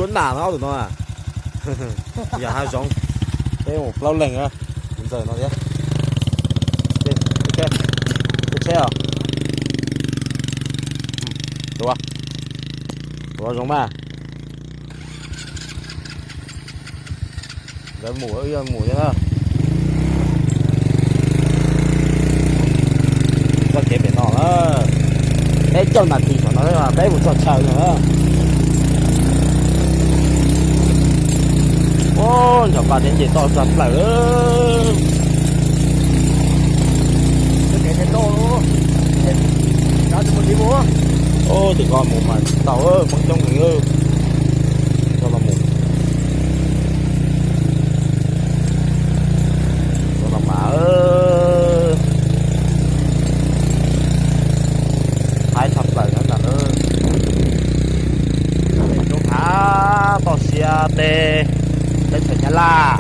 Lub nas no ob tug no na. Yog hav zoov, peb mus plaub leeg na, tus ntxawm no thiab. Tus tsheb os. Tus, tus zoo mas. Nkawd mus wb mus thiab na. Txoj kev pem no na, peb caug nas this saum no peb mus txog chaw no na. Ub, ntsog pa thiab nce toj tshaj plaws. Ub, tus ko mus mas tsis tau, poob coob heev. Koj los mus, koj los mas. Haib tshaj plaws na. Roob hav toj siab teb, teb chaws Nyab Laj.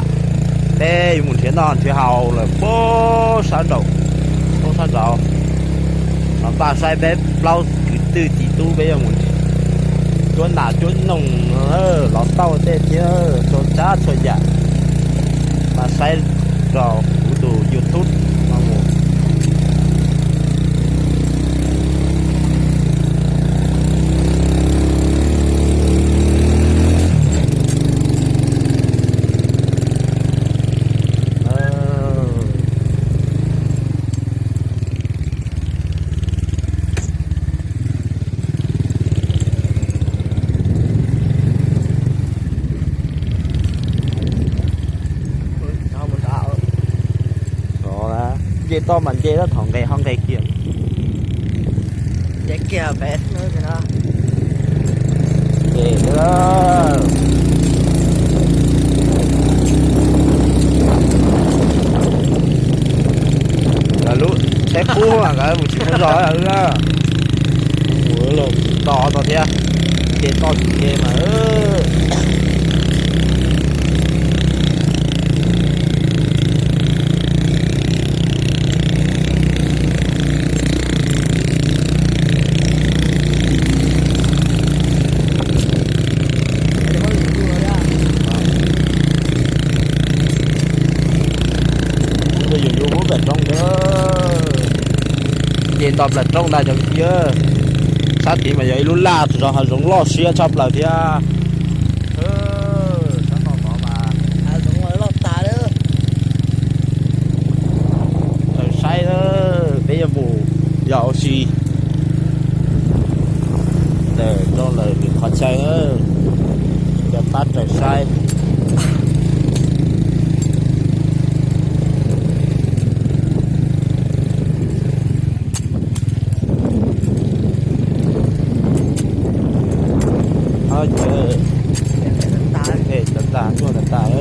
Peb yuav mus nrhiav noj nrhiav haus lawm puag sab nraud, puag sab nraud. Los npaj saib peb plaub kwv tij txiv tub peb yuav mus cuab nas cuab noog, los tau tej thiab txhua tsav txhua yam. Npaj saib rau kuv tus YouTube no mus. Nce toj mas nce thaum nqes ho nqes kiag. Nce kiag pem no. Nce lawm. Lawv lub tsheb qub mas nkawd mus tsis muaj zog li wb na. Mus los tsis to no thiab, nce toj tsis nce mas. Yus yus lub plag roob, nce nto plag roob ntag cov kwv tij. Sab tid mas yog ib lub laj zos hav zoov loj siab tshaj plaws thiab. Sab no tod mas hav zoov loj tas lawm. Raws saib, peb yuav mus yos ua si ntawm rau lawm lwm qhov chaw, cov pab raws saib. Cov tas, cov tas, nyuaj tas tas.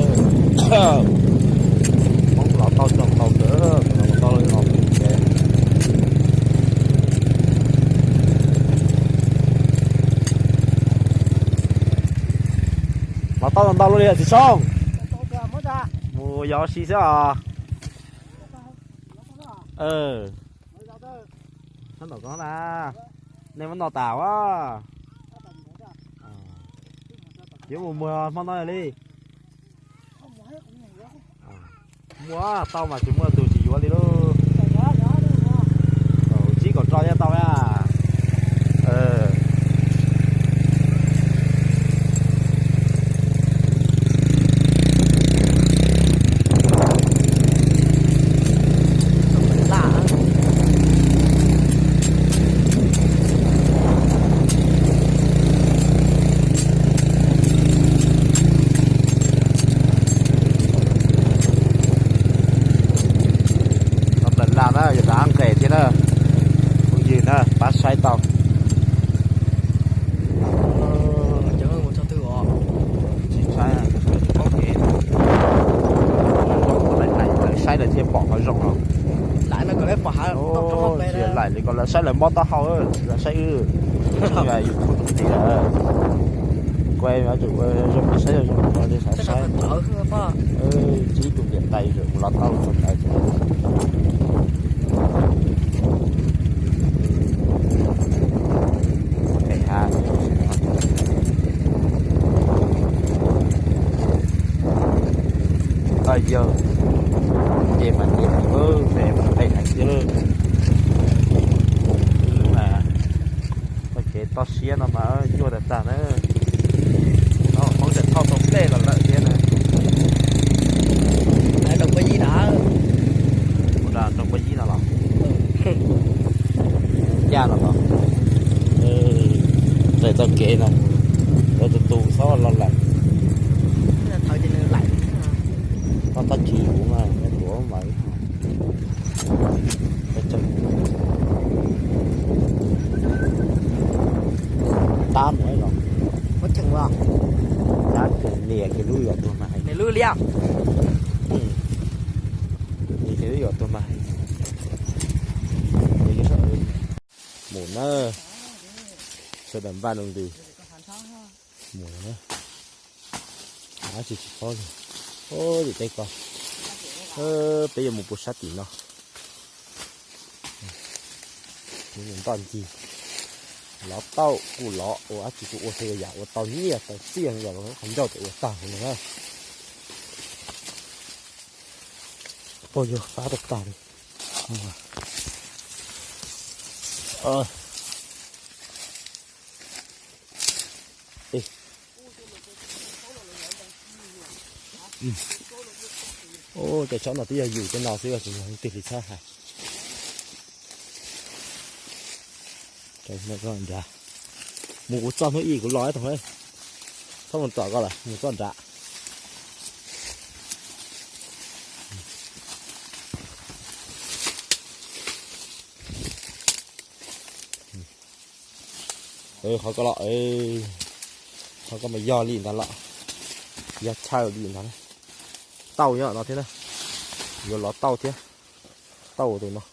Hmoob los tau tsoom tau kawg, los tau los. Los tau ntau ntau li txiv Soob. Mus yos ua si xwb os. Sab nraum no na, nej muab no tas a. Yuav mus muag hmo no li. Muaj tau mas tsis muaj tus tsis yuav li lauj. Tsib kaum rau thiab tau na. Plaws laj na, yog rov qab nqes thiab na. Phooj ywg na, pab saib tau. Tsis saib, lawv saib lawv thiaj pom qhov zoo no. Tsis laim li ko, lawv saib lawv mob taub hau, lawv saib wb. YouTube tus tid lawm. Kuv ua zoo saib zoo, saib. Tsib tus niam tais mus los tau tus ntawd. Pem hav. Yog ces mas ces, ces mas qe hais tias mas txoj kev toj siab no mas nyuaj tag tag na. No Hmoob tseem thauj tau plej los lawm thiab na. Rau puab yib na. Ua rau puab yib no los? Ncaj no los? Nqes txoj kev no, lawv tus tus xob los lawm. Koj tab tsis yuav mas tuav mas. Tab mus los. Tab tseem nias kiag lub yuav tuag mas. Nias kiag lub yuav tuag mas. Mus na, sawv daws npaj nroog ntws. Mus na, dab tsi tsis paub li. Tim tej ko, peb yuav mus puag sab tim no. Mus ntoj ncig, lov tauj kuj lov ua dab tsi kuj ua tej yam ua tau nyiaj tau txiaj yam los qhov ncauj tau ua tag huv no na. Pog yug fab tag tag li. Cov tsob no twb yog yus tej no xwb, tsis yog leej twg li txhob hais. Mus kuv txoj hnub ib kuv los ib tog, txhob mus tom koj lawm, mus txoj nrad. Qhov ko los, qhov ko mas yog li ntawd los, yog chaw li ntawd. Tauj nyob no thiab na, yuav lov tauj thiab, tauj tus no.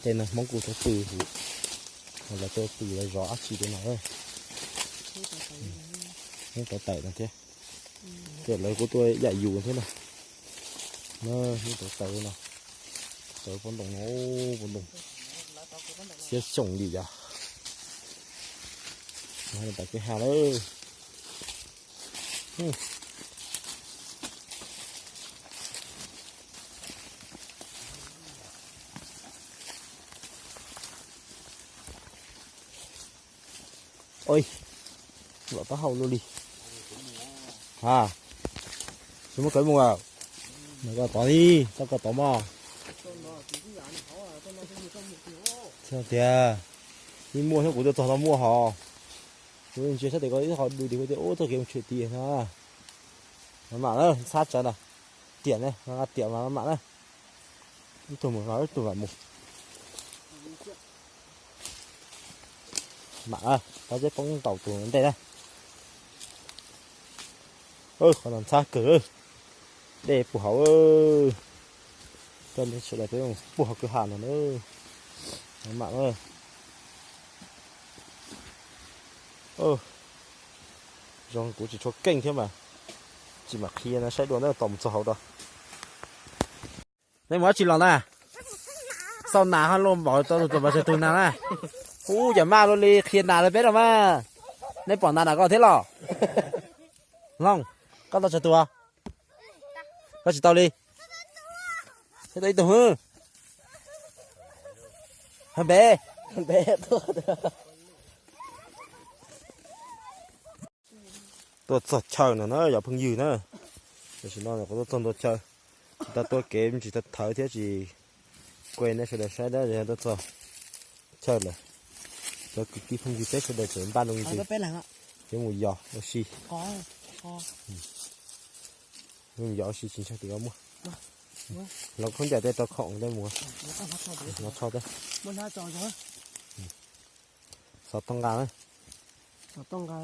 Tej no Hmoob kuj tuaj pw huv, lawv tuaj pw lawv zov dab tsi tej no. Hmoob tau tawm no thiab, ces lawv kuj tuaj yam yus thiab na. Hmoob tau tawm no, tawm pob ntoo no, pob ntoo siab xyooj li yog. Tawm kwj ha lawm. Oj, los taub hau luaj li. Ha, tsis muaj kawv mus a. Nws koj tod li, txoj koj tod mog. Tias, ib muaj xyov kuv tuaj txog no muaj hos. Kuv ntsia sab tim ko ib qho dub tim kuv tias ub txoj kev mus tshwm tim no. Mam mam na, ntxhab tsawv na. Tiam ne, mam tiam mas mam na. Ib tug mus, ib tug mam mus. Mam na, pab zeb poob ntaus tus ntej na. Qhov no ntxhab kawg, dej puag hauv. Coj nej sawv daws peb mus puag hauv kwj ha no na. Mam na. Zoo kuv tsis tshua keej thiab mas, tsis mam qhia na, saib dua ntawm tos mus txog hauv rau. Nej mus dab tsi los na? Xauj nas ho luaj npaum tau tus mas tsawg tus nas na. Ub, yam maj luaj li, qhia nas rau peb los mas. Nej pom nas na koj thiab los? Hlob, koj tau tsawg tus? Koj tsis tau li. Thiab tau ib tug. Npe, npe. Tuaj txog chaw no na yog phooj ywg na. Tam sim no kuv tuaj txog ntua chaw, tsis tau tuaj kev tsis tau thawv thiab tsis kuj nej sawv daws saib dab tuaj txog chaw lawm. Cov kwv tij phooj ywg peb sawv daws tseem npaj nroog ntws, peb mus yos ua si. Mus yos ua si tsis ntshai tim ko muaj. Los khaub ncaws tej rau khoom tej mus. Hnov tsho tej. Xov tooj nqa na. Xov tooj nqa.